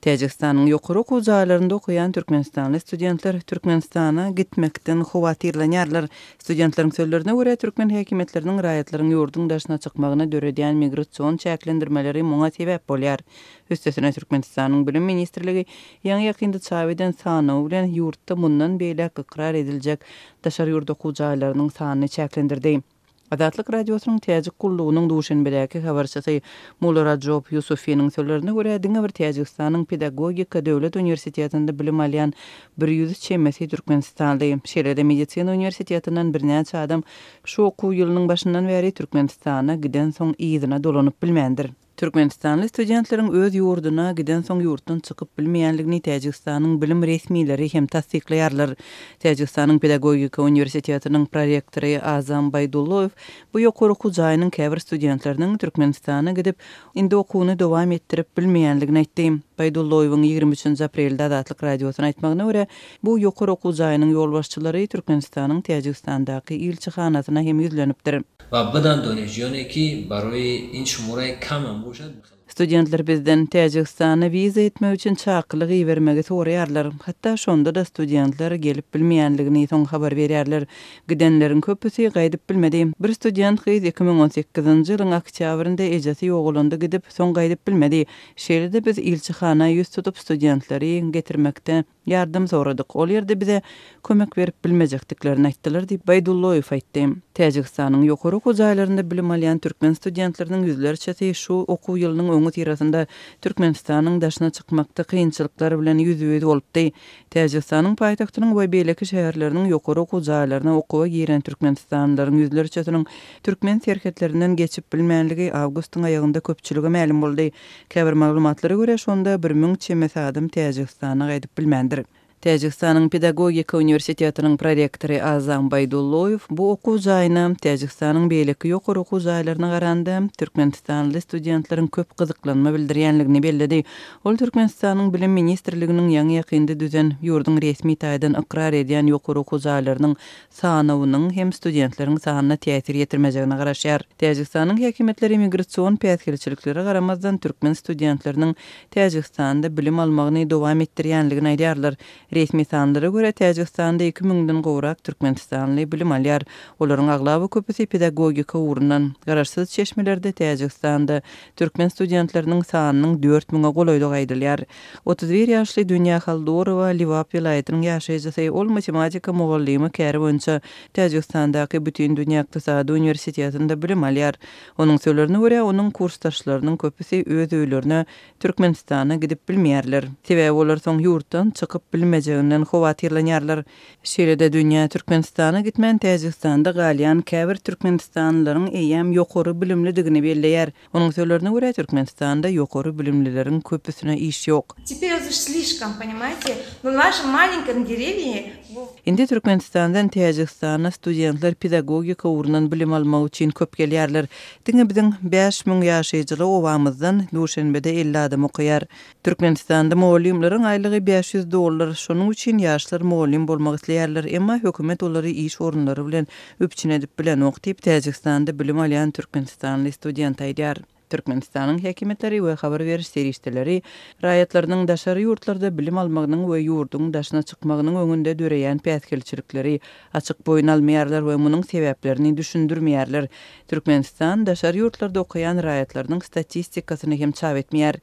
Täjigistanyň ýokary okuw jaýlarynda okaýan türkmenistanly studentler Türkmenistana gitmekden howatyrlanýarlar. Studentleriň sözlerine görä, türkmen häkimiýetleriniň raýatlaryň ýurduň daşyna çykmagyna döredýän migrasion çäklendirmeleri muňa sebäp bolýar. Üstesine, Türkmenistanyň Bilim ministrligi ýaňy-ýakynda çap eden sanawy bilen ýurtda mundan beýläk ykrar ediljek daşary ýurt okuw jaýlarynyň sanyny çäklendirdi. Azatlyk Radiosynyň Täjik gullugynyň Duşenbedäki habarçysy Mularajob Ýusufiniň sözlerine görä, diňe bir Täjigistanyň Pedagogika döwlet uniwersitetinde bilim alýan 100 çemesi türkmenistanly, şeýle-de Medisina uniwersitetinden birnäçe adam şu okuw ýylynyň başyndan bäri Türkmenistana gidensoň yzyna dolanyp bilmändir. Türkmenistanly studentleriň öz ýurduna gidensoň ýurtdan çykyp bilmeýänligini Täjigistanyň bilim resmileri hem tassyklaýarlar. Täjigistanyň Pedagogika uniwersitetiniň prorektory Azam Baýdulloýew bu ýokary okuw jaýynyň käbir studentleriniň Türkmenistana gidip, indi okuwyny dowam etdirip bilmeýänligini aýtdy. Baýdulloýewiň 23 nji aprelde Azatlyk Radiosyna aýtmagyna görä, bu ýokary okuw jaýynyň ýolbaşçylary Türkmenistanyň Täjigistandaky ilçihanasyna hem ýüzlenipdir. Wa bidan donişjuyone ki baroyi in şumurayi kam ham boşad. Studentler bizden Täjigistana wiza etmek üçin çakylyk ibermegi soraýarlar. Hatda şonda-da studentler gelip bilmeýänligini soň habar berýärler. Gidenleriň köpüsi gaýdyp bilmedi. Bir student gyz 2018-nji ýylyň oktýabrynda ejesi ýogalanda gidip, soň gaýdyp bilmedi. Şeýle-de biz ilçihana ýüz tutup studentleri getirmekde Ýardam soradyk. Ol ýerde bize kömek berip bilmejekdiklerini aýtdylar diýip, Baýdulloýew aýtdy. Täjigistanyň ýokary okuw jaýlarynda bilim alýan türkmen studentleriniň ýüzlerçesi şu okuw ýylynyň öňüsyrasynda Türkmenistanyň daşyna çykmakda kynçylyklar bilen ýüzbe-ýüz bolupdy. Täjigistanyň paýtagtynyň we beýleki şäherleriniň ýokary okuw jaýlaryna okuwa giren türkmenistanlylaryň ýüzlerçesiniň türkmen serhetlerinden geçip bilmänligi awgustyň aýagynda köpçülige mälim boldy. Käbir maglumatlara görä, şonda 1000 çemesi adam Täjigistana gaýdyp bilmändir. Täjigistanyň Pedagogika uniwersitetiniň prorektory Azam Baýdulloýew bu okuw jaýyna Täjigistanyň beýleki ýokary okuw jaýlaryna garanda, türkmenistanly studentleriň köp gyzyklanma bildirýänligini belledi. Ol Türkmenistanyň Bilim ministrliginiň ýaňy-ýakynda düzen, ýurduň resmi taýdan ykrar edýän ýokary okuw jaýlarynyň sanawynyň hem studentleriň sanyna täsir ýetirmejegine garaşýar. Täjigistanyň häkimiýetleri migrasion päsgelçiliklere garamazdan, türkmen studentleriniň Täjigistanda bilim almagyny dowam etdirýänligini aýdýarlar. Resmi sanlara görä, Täjigistanda iki müňden gowrak türkmenistanly bilim alýar. Olaryň aglaba köpüsi pedagogika ugrundan. Garaşsyz çeşmelerde Täjigistanda türkmen studentleriniň sanynyň dört müňe golaýdygy aýdylýar. 31 ýaşly Dünýä Haldorowa Lebap welaýatynyň ýaşaýjysy. Ol matematika mugallymy käri boýunça Täjigistandaky Bütindünýä ykdysady uniwersitetinde bilim alýar. Onuň sözlerine görä, onuň kursdaşlarynyň köpüsi öz öýlerine, Türkmenistana gidip bilmeýärler. Sebäbi olar soň ýurtdan çykyp bilmejeginden howatyrlanýarlar. Şeýle-de Dünýä Türkmenistana gitmän Täjigistanda galýan käbir türkmenistanlylaryň eýýäm ýokary bilimlidigini belleýär. Onuň sözlerine görä, Türkmenistanda ýokary bilimlileriň köpüsine iş ýok. Teper už slişkom, ponimaýte, w našem malenkom derewne bu. Indi Türkmenistandan Täjigistana studentler pedagogika ugrundan bilim almak üçin köp gelýärler. Diňe biziň 5000 ýaşaýjyly obamyzdan Duşenbede 50 adam okaýar. Türkmenistanda mugallymlaryň aýlygy 500 dollar, şonuň üçin ýaşlar mugallym bolmak isleýärler, emma hökümet olary iş orunlary bilen üpjün edip bilenok diýip, Täjigistanda bilim alýan türkmenistanly student aýdýar. Türkmenistanyň häkimiýetleri we habar beriş serişdeleri raýatlarynyň daşary ýurtlarda bilim almagynyň we ýurduň daşyna çykmagynyň öňünde döreýän päsgelçilikleri açyk boýun almaýarlar we munuň sebäplerini düşündirmeýärler. Türkmenistan daşary ýurtlarda okaýan raýatlarynyň statistikasyny hem çap etmeýär.